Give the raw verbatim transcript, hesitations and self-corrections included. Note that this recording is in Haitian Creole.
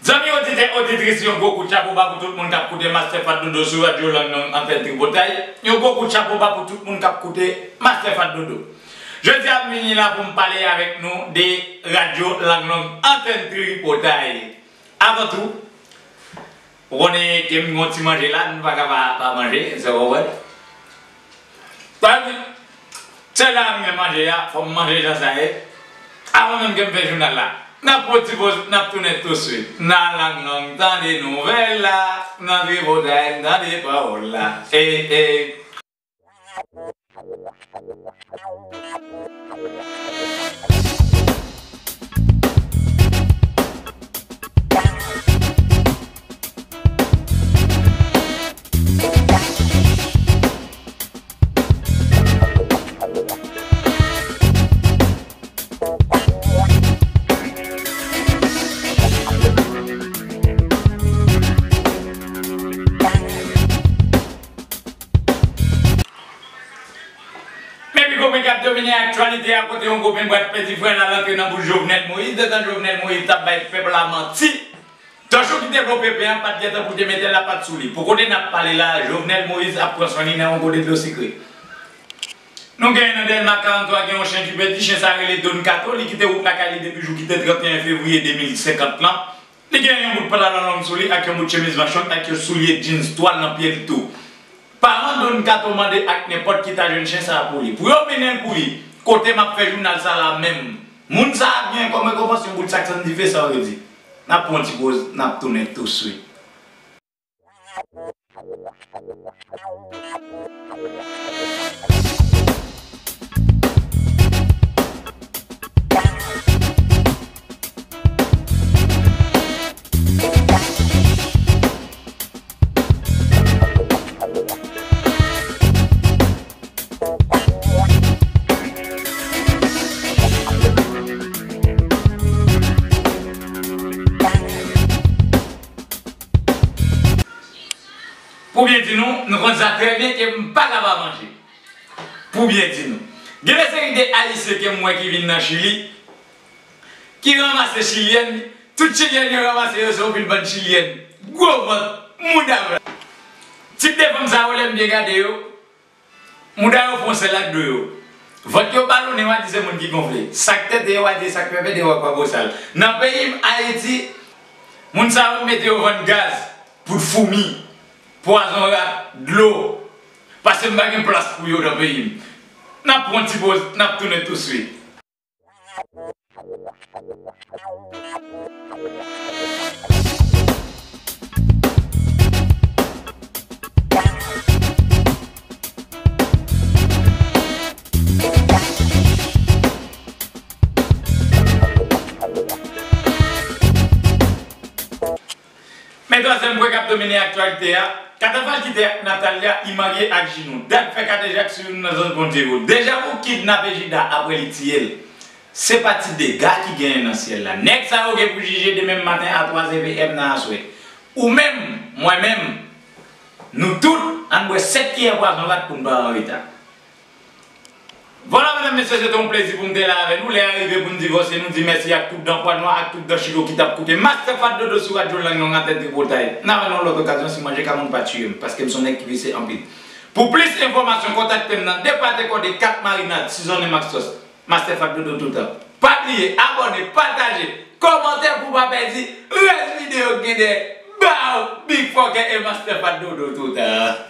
Zanmi oditè, oditris, yon gwo kout chapo ba pou tout moun k ap koute Master Fat Dodo sou Radyo Lang Long Antèn Tripotay. Yon gwo kout chapo ba pou tout moun k ap koute Master Fat Dodo. Jodi a, m vini la pou m pale avèk nou de Radyo Lang Long Antèn Tripotay. Avan tou, ou konnen ke m gen yon ti manje la, nou pa ka pa, pa manje, sa w konprann? Sa vle di, sèl la m gen manje a, fò m manje jan sa ye. Avan menm ke m fè jounal la, n ap pran ti poz, n ap tounen touswit. Nan Lang Long, tande nouvèl la, nan Tripotay, tande pawòl la. Ey, ey. Men pi gwo pwen k ap domine aktyalite a, kote yon gwo pwen bwat pèdi fren al antre nan bouch Jovenel Moïse, detan Jovenel Moïse t ap bay pèp la manti. Tanchon ki te vle pèp la pa t gentan pou te mete lapat sou li. Pou kote n ap pale la, Jovenel Moïse ap pran swen li nan yon gode dlo sikre. Nou genyen nan Dèlma karant twa, gen yon chen ki pèdi, chen sa rele Don Kato, li kite wout lakay li depi jou ki te trannteyen fevriye de mil senkant lan. Li gen yon bout pantalon long sou li ak yon bout chemiz manchon ak yon soulye jeans twal nan pye l tou. Paran Don Kato mande ak nenpòt ki ta jwenn chen sa a pou li, pou yo mennen l pou li, kote m ap fè jounal sa la menm. Moun sa a ap gen kòm rekonpans yon bout sak sann dife, sa w redi. N ap pran yon ti poz, n ap tounen touswit. Pou byen di nou, nou konn sa trè byen ke m pa ka pa manje. Pou byen di nou. Gen de seri de Ayisyen ke m wè ki vin nan Chili, ki ranmase chilyèn, tout chilyèn yo ranmase yo, se yon pil bann chilyèn. Gwo vant, mouda vant. Tip de fanm sa yo, lè m byen gade yo, mouda yo fè yon sèl ak do yo. Vant yo balonnen, w a di se moun ki gonfle. Sak tete yo, w a di sak pèpè de yo ak pa bosal. Nan peyi m, Ayiti, moun sa yo mete yo vann gaz, poud foumi, pwazon rat, dlo. Paske m pa gen plas pou yo nan peyi m. N ap pran ti poz, n ap tounen touswit. Men twazyèm pwen k ap domine aktyalite a, Katafal ki te ak Natalia, li marye ak Jinou. Dat fè Kadejak sou youn nan zanj Bondye yo. Dejavou kidnape Jida apre li tiye l. Se pa ti dega ki genyen nan syèl la. Nèg sa yo gen pou jije demen maten a twa zè P M nan aswè. Ou menm, mwen menm, nou tout, ann bwè sèt kiyè pwazon rat pou n pa an reta. Vwala, medam, mesye, se te yon plezi pou m te la avè nou. Lè a rive pou n divòse, nou di mèsi ak tout dan pwa nwa, ak tout dan chilo ki t ap koute Master Fat Dodo sou Radyo Lang Long Antèn Tripotay. N a wè nan yon lòt okazyon, si manje ka moun pa tiye m, paske m se yon nèg ki visye anpil. Pou plis enfòmasyon, kontakte m nan de pate kòde, kat marinad, sizonnen ak sòs. Master Fat Dodo toutan. Pa bliye, abòne, pataje, kòmante pou w pa pèdi rès videyo k gen dèyè. Bow! Big Fucker e Master Fat Dodo toutan.